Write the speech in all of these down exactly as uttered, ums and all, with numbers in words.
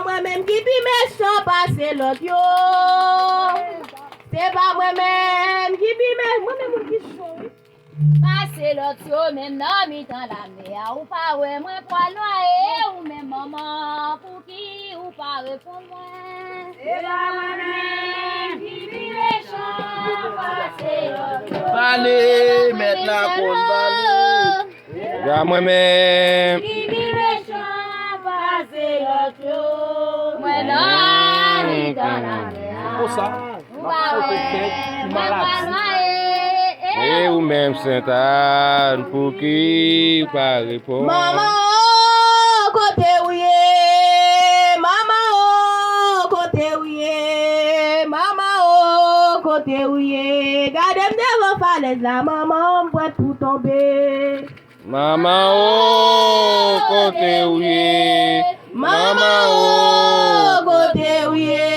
Mwen menm ki pi mechan pase lòt yo. Se pa mwen menm ki pi me-, mwen menm moun ki cho, wi. Pase lòt yo, menm nan mitan lamè a, ou pa wè mwen pral nwaye, ou menm manman, pouki ou pa reponn mwen? Se pa mwen menm ki pi mechan pase lòt yo. Pale, mèt la konn pale. Ya mwen menm. Ki pi mechan pase lòt yo. Mwen nan mitan lamè a. Konsa. Ou pa wè, mwen pa nwaye. E ou menm, Sentàn, pouki ou pa reponn? Manman, o, kote ou ye? Manman, o, kote ou ye? Manman, o, kote ou ye? Gade m devan falèz la, manman, m prèt pou tonbe. Manman, o, kote ou ye? Manman, o, kote ou ye?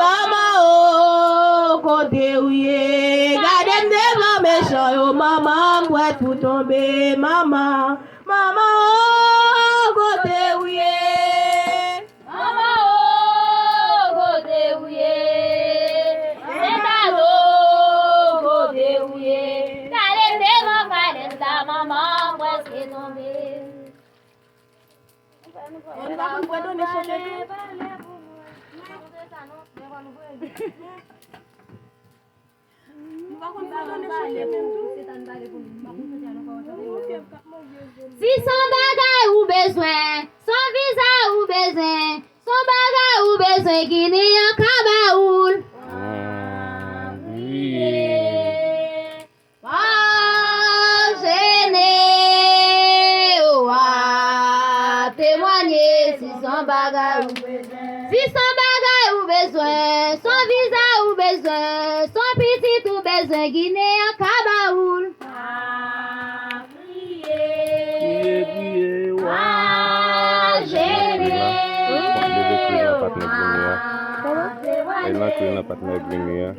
Manman, o, kote ou ye? Gade m devan mechan yo, manman, m prèt pou tonbe, manman. Manman, o, kote ou ye? Manman, o, kote ou ye? Sentàn, o, kote ou ye? Gade m devan falèz la, manman, m prèske tonbe. Nou pa konn fredone chante tou. Nou pa konn fredone chante menm tou. Si se yon bagay ou bezwen, se yon viza ou bezwen, se yon bagay ou bezwen, Ginen an ka ba ou l. Ann priye. Pa jene, w ap temwanye si se yon bagay ou bezwen. Si se yon bagay ou bezwen, se yon viza ou bezwen, se yon pitit ou bezwen, Ginen an ka ba ou l. Priye, priye, w a jene. Leve kriye nan patnè Ginen an. Leve nan kriye nan patnè Ginen an.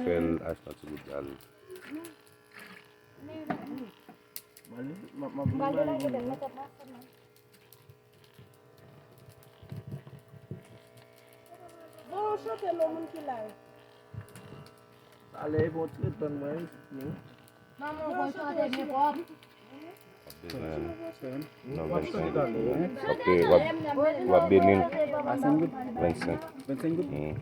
Fè l achte yon ti bout dal. Bon, chante non moun ki la yo. Ale, bon, ti ret tann mwen, wi. Manman, bon, chante byen pwòp. Bezwen. Non, vennsenk. Ok, w ap, w ap beni l. A senk goud? Vennsenk. Vennsenk goud? Mm.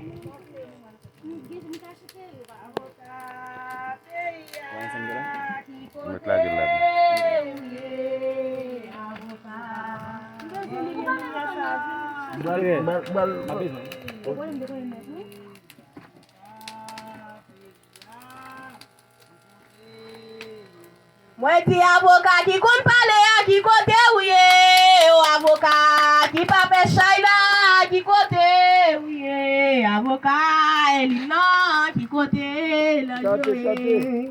Mèt lage l ladan. Bal, bal, bal. Mwen di avoka ki konn pale a, ki kote ou ye? O avoka ki pa fè chay la, ki kote ou ye? Avoka Elin nan, ki kote l ap jwe?